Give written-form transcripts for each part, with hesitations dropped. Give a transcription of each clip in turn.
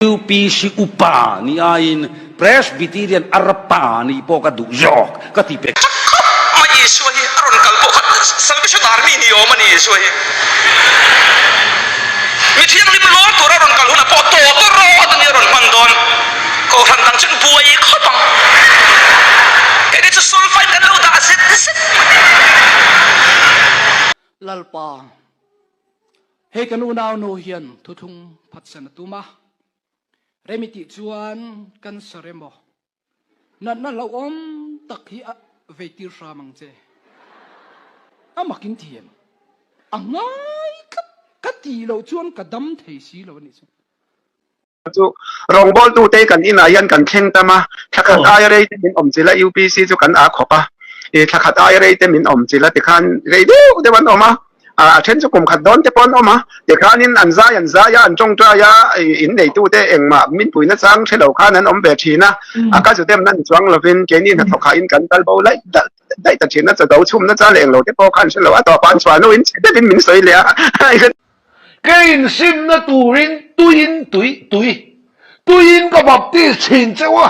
UPC upa ni aiin Presbyterian arpa nih pawh ka duh zawk ka ti pek. Chak khawp mai Isua hi a rawn kal pawh kha Salvation Army ni awm a ni Isua hi. Mi thianghlim lawr tur a rawn kal hunah pawh tawt rawt a ni a rawn hman dawn. Kohhran dang chuan buai khawp ang. Keini chu solfa in kan lo dah zet zet mai. Lalpa, hei kan unaunu hian thuthlung phatsan a tum a, remi tih chuan cancer emaw natna hlauhawm tak hi a veitir hram ang che. A makin thiam a ngai tlat ka tih loh chuan ka dam thei si lo a nih chu. Chu rawngbawltute kan inah hian kan thleng tam a, thla khat aia rei te min awm chilh a, UPC chu kan ah khawp a, i thla khat aia rei te min awm chilh a tikhan rei deuh deuh an awm a, a then chu kum khat dawn te pawh an awm a, tikhanin an zai an zai a, an tawngtai a, in neitute engmah min puina chang hre lo khan an awm ve thin a, a ka zu demna ni chuang lovin keini hnathawk hahin kan kal bo laih daih ta thin a, chado chhumna chang leh englo te pawh khan hre lo a, tawpah an chhuah hnuin chhe deuhin min sawi leh a. Kei insimna turin tuiin tui, tui, tuiin ka baptis thin cheu a.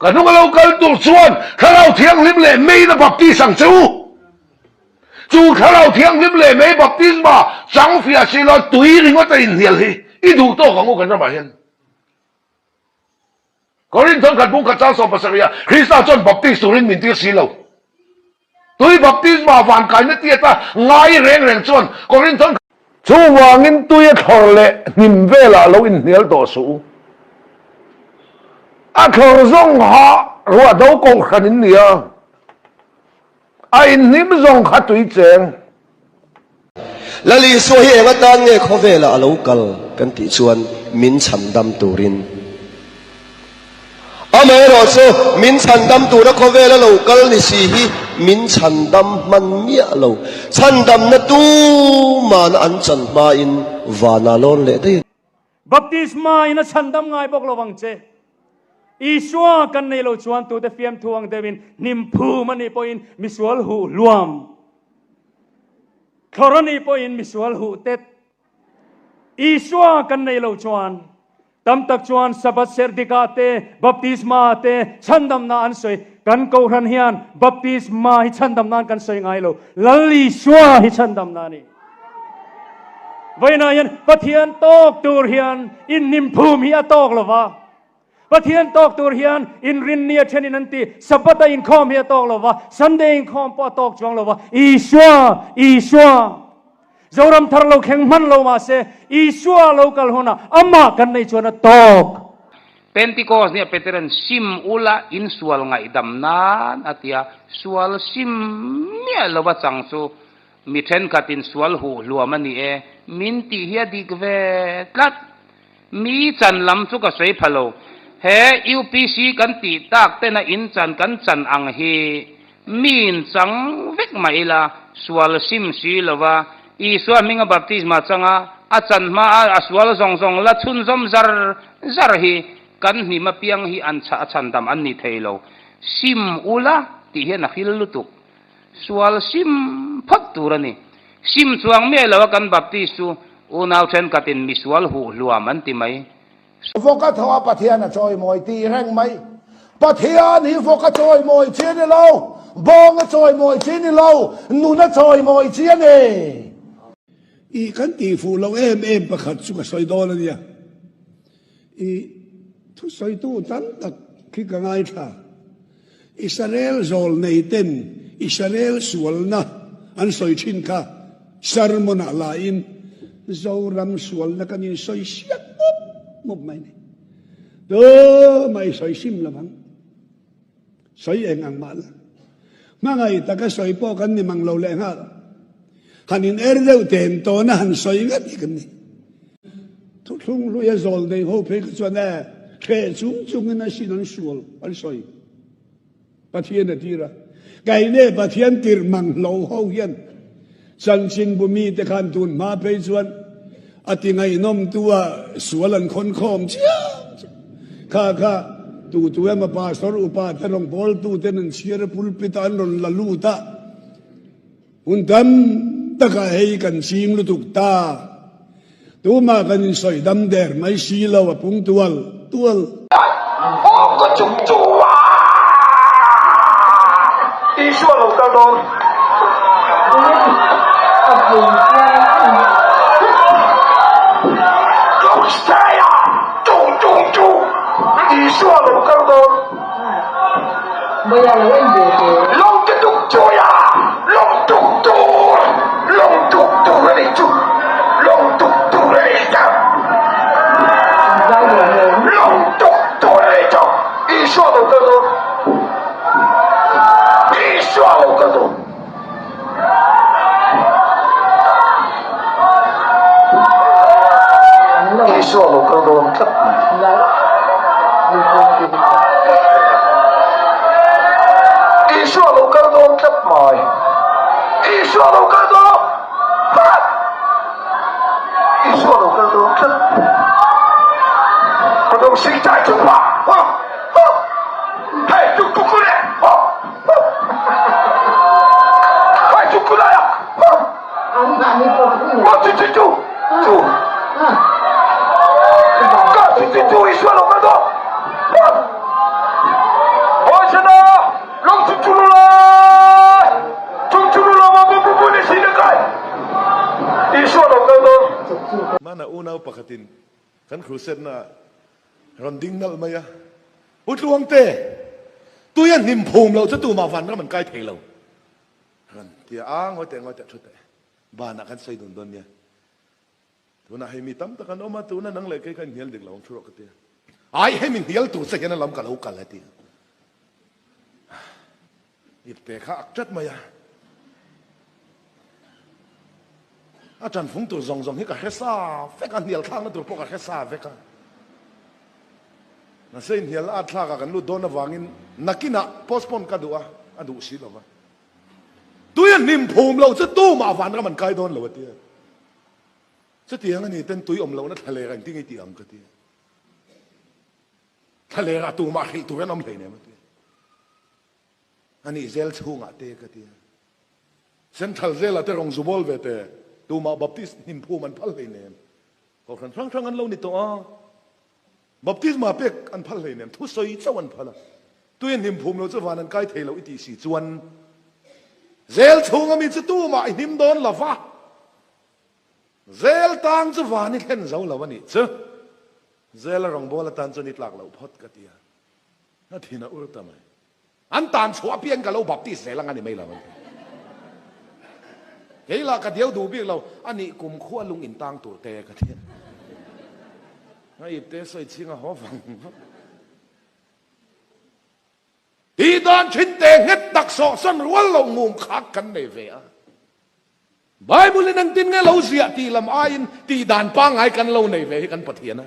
Ka hnung a lo kal tur chuan Thlarau Thianghlim leh meiin a baptis ang che u. Chu Thlarau Thianghlim leh mei baptisma chang fiah si lo tui ringawt a inhnial hi i duh tawk ang u kan ramah hian. Korinth thawnkhat bung khat chang 70 ah Krista chuan baptis turin min tir si lo. Tui baptisma van kaina tiat a ngai reng reng chuan Korinth thawnkhat. Chuvangin tui a thlawr leh hnim velah lo inhnial tawh suh u. A thlawr zawng kha ruahdo kohhran in nia. A inhnim zawng kha tui cheng. Lal Isua hi eng atan nge khawvelah a lo kal kan tih chuan min chhandam turin. Amaherawhchu min chhandam tura khawvela lo kal ni si hi min chhandam hman miah lo. Chhandamna tuman an chan hmain vana lawn leh daih a ni. Baptisma in a chhandam ngai bawk lo vang che. Isua kan nei lo chuan tute fiamthu ang deuhin hnim phum a nih pawhin misual huh hluam. Thlawr a nih pawhin misual huh tet. Isua kan nei lo chuan tam tak chuan Sabbath serh dikah te, baptisma te chhandamna an sawi. Kan Kohhran hian baptisma hi chhandamna an kan sawi ngai lo. Lal Isua hi chhandamna a ni. Vawiinah hian Pathian tawk tur hian inhnimphum hi a tawk lo va. Pathian tawk tur hian inrinni a thenin an ti, Sabbath a inkhawm hi a tawk lo va, Sunday inkhawm pawh a tawk chuang lo va. Isua! Isua! Zoram thar lo thleng hman lo mahse, Isua lo kal hunah amah kan neih chuan a tawk. Pentecost nia Peteran sim ula in sual ngaihdam nan a ti a, sual sim miah lova chang chu Mi thenkhatin sual huh hluam a ni e, min tih hi a dik ve tlat. Mi chan lam chu ka sawi pha lo. He UPC kan tih tak tena in chan kan chan ang hi miin chang vek mah ila, sual sim si lova Isua hminga baptisma changa a chan hma a a sual zawng zawng la chhunzawm zar zar hi kan hnim apiang hi an chhah a chhandam an ni thei lo. Sim ula tih hian a hril lutuk. Sual sim phawt tur a ni. Sim chuang miah lo a kan Baptist chu unau thenkhatin misual huh hluam an ti mai. Vawk a tho a Pathian a chawimawi tih reng mai. Pathian hi vawk a chawimawi chi a ni lo, bawng a chawimawi chi a ni lo, nun a chawimawi chi a ni. I kan tih fuh loh em em pakhat chu ka sawi dawn a nia. I thusawitu tam tak khi ka ngaithla. Israel zawl nei ten Israel sualna an sawi thin kha sermon ah la in Zoram sualna kan in sawi siak mup mup mai ni. Tumah i sawi sim lo ang. Sawi eng ang mah la. Hmangaih taka sawi pawh kan ni mang lo leh nghal. Han in er deuh ten tawn a han sawi ngat hi kan ni. Thuthlung hlui a zawl nei ho phei kha chuan e hreh chung chungin a sin an sual an sawi. Pathian a tir a. Keine Pathian tirh mang hlo ho hian chanchinbu mite khan tun hma phei chuan a ti ngaihnawm tu a sual an khawn khawm chiam chiam. Kha kha tu tu emaw pastor upa te rawngbawltu ten an chhiar a pulpit ah an rawn la lut a. Hun tam takah hei kan ching lutuk ta. Tumah kan insawi dam der mai si lo a pung tual tual. Hmana unau pakhatin kan crusade na rawn ding nalh mai a, U Tluangte, tui a hnim phum loh chu tumah vanram an kai thei lo. Rawn ti a, ngawi teh ngawi teh thu teh, banah kan sawi dun dawn nia. Tunah hei mi tam tak an awm a, tuna nang leh kei kha inhnial dik lo ang thu rawh ka ti a. Ai hei mi hnial tur che hian a lam ka lo kal a ti a. Ipte kha ak chat mai a. A ṭanfung tur zawng zawng hi ka hre sa vek a, hnial thlakna tur pawh ka hre sa vek a. Mahse inhnial at thlakah kan lut dawn avangin nakinah postpone ka duh a, a duh si lo va. Tui a hnim phum loh chu tumah vanram an kai dawn lo a ti a. Chutiang a ni ten tui awm lohna thlaler engtin nge i tih ang ka ti a. Thlalerah tumah hrilh tur an awm hleinem a ti a. A nih zel chhungah te ka ti a. Central zelah te rawng zu bawl ve te tumah Baptist hnim phum an phal hleinem. Kohhran hrang hrang an lo ni tawh a. Baptisma pek an phal hleinem, thusawi chauh an phal a. Tui a hnim phum lo chu van an kai thei lo i tih si chuan zel chhunga mi chu tumah i hnim dawn lo va, zel tang chu van i thlen zo lo a nih chu. Zel a rawngbâwl atan chuan i tlak loh phawt ka ti a, a thin a ur ta mai. An tan chhuah apiang ka lo baptist zel ang a ni mai lo an ti. Kei lah ka diau duh bik lo, a nih kum khua lung in tang tur te ka ti a. A ip te sawi chhing a haw vang vang. Tih dan thin te nghet tak sawhsawn rual loh ngum khak kan nei ve a. Bible in engtin nge lo ziah tih lam aiin tih dan pangngai kan lo nei ve hi kan Pathian a.